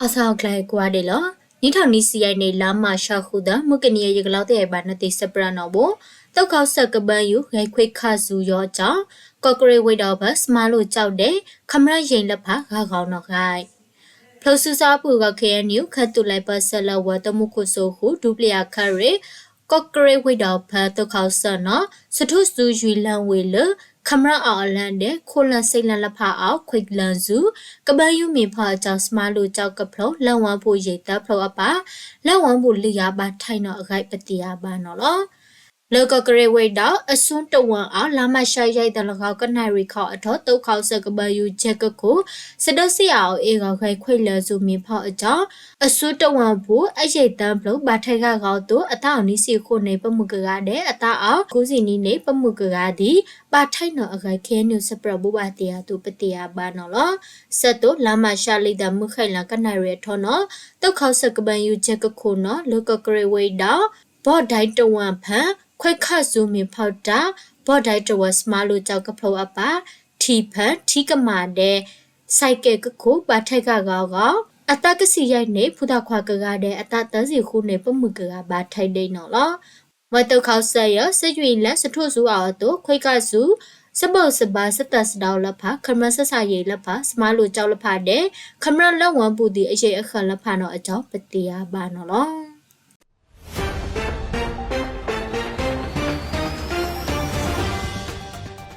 အသးအီၤကျါအံၤကိးဂၤဒဲးလီၤ. နံၣ်ထီၣ်နံၣ်ဆံယဲၢ်နံၣ် လါမးရှးဃုသီ မုၢ်ကနံၤအံၤ ယကလီၤတဲာ်ဘၣ်နသ့ၣ်စဲပြးနီၣ်ဘိ, သုးခီၣ်စဲၣ်ကဘၢယူၤ ဂဲၤခွဲခးဆူယီၤအကၠီ, ကီၢ်ကရ့ၣ်ဝ့ၢ်ဒီးဖၣ် စမါလိကၠီဒဲး ခမျၢၣ်ယံၤလၢဖး ဂၤဂီၤနီၣ်ဂၤ ဖျိးစုစးအပူၤ ဂီၤခ့ၣ်အဲၣ်ယူၣ် ခၢၣ်သူလ့ပၢဆှၢလၢဝဲၤတမူခိၣ်စိၤဃု ဒူပျံၤအကရ့ၣ်, ကီၢ်ကရ့ၣ်ဝ့ၢ်ဒီးဖၣ် သုးခီၣ်စဲၣ်နီၣ် ဆူထူၣ်စုယွံလၢဝ့ၢ်လၢ ခမျၢၣ်အီၣ်အီလၢဒဲး ခိၣ်လၢစ့လၢလၢဖးအီၤ ခွဲလၢဆူ ကဘၢယူၤမ့ၢ်ဖီအကၠီ စမါလိကၠီကဖျိ လၢဝဲၤပူၤယံာ်သၢဖျိအပၢ် လၢဝဲၤပူၤလွံၢ်ဂၤဘၣ်ထဲးနီၣ်အဂၤ ပသ့ၣ်ညါဘၣ်နီၣ်လီၤ. လၢကီၢ်ကရ့ၣ်ဝ့ၢ်ဒီး အစိတဝၢအီၤ လါမးရှးယဲၢ်သီလၢဂီၤ ကနၣ်ရံၣ်ခီအထီၣ် သုးခီၣ်စဲၣ်ကဘၢယူၤ ကၠဲးကခိၣ် စဒၢစ့အီၤအ့ၣ်ဂီၤ ဂဲၤခွဲလၢဆူမ့ၢ်ဖီအကၠီ အစိတဝၢပူၤ အယံာ်သၢဖျိ ဘၣ်ထဲးဂၤဂီၤအသိး အသးအီၤနွံဆံဃိးနံၣ် ပမုၢ်ကဂၤဒဲး အသးအီၤဃုဆံနံၣ်န့ၣ် ပမုၢ်ကဂၤဒဲး ဘၣ်ထဲးနီၣ်အဂၤ ခဲအံၤနုာ် စဲပြးဘိးဘၣ်သ့ၣ်ညါအသိး ပသ့ၣ်ညါဘၣ်နီၣ်လီၤ. ဆၢတိၢ် လါမးရှးလွံၢ်သီ မုၢ်ဃ့ၢ်လၢကနၣ်ရံၣ်အထီၣ်နီၣ် သုးခီၣ်စဲၣ်ကဘၢယူၤ ကၠဲးကခိၣ်နီၣ် လၢကီၢ်ကရ့ၣ်ဝ့ၢ်ဒီး ဘီၣ်ဒဲးတဝၢဖၣ် ခွဲခးဆူမ့ၢ်ဖီတၢ် ဘီၣ်ဒဲးတဝၢ စမါလိကၠီကဖျိအပၢ် ထံၣ်ဖၣ် ထံကမၤဒဲး စဲးကဲးကခိၣ် ဘၣ်ထဲးဂၤဂီၤအဂီၢ် အသးကဆံယဲၢ်နံၣ် ဖိသၣ်ခွါကဂၤဒဲး အသးသၢဆံဃိးနံၣ် ပမုၢ်ကဂၤ ဘၣ်ထဲးဒဲးနီၣ်လီၤ. ဝဲသုးခီၣ်စဲၣ်ယဲၢ် စဲယူၤအံၤလၢ ဆူထူၣ်စုအီၤအသိး ခွဲခးဆူ စဘၢၣ်စဘါ စတၢးစဒီးလၢဖး ခမျၢၣ်ဆၣ်ဆၣ်ယံာ်လၢဖး စမါလိကၠီလၢဖးဒဲး ခမျၢၣ်လၢဝဲၤပူၤသ့ၣ်အယံာ်အဃၢၤလၢဖးနီၣ်အကၠီ ပသ့ၣ်ညါဘၣ်နီၣ်လီၤ.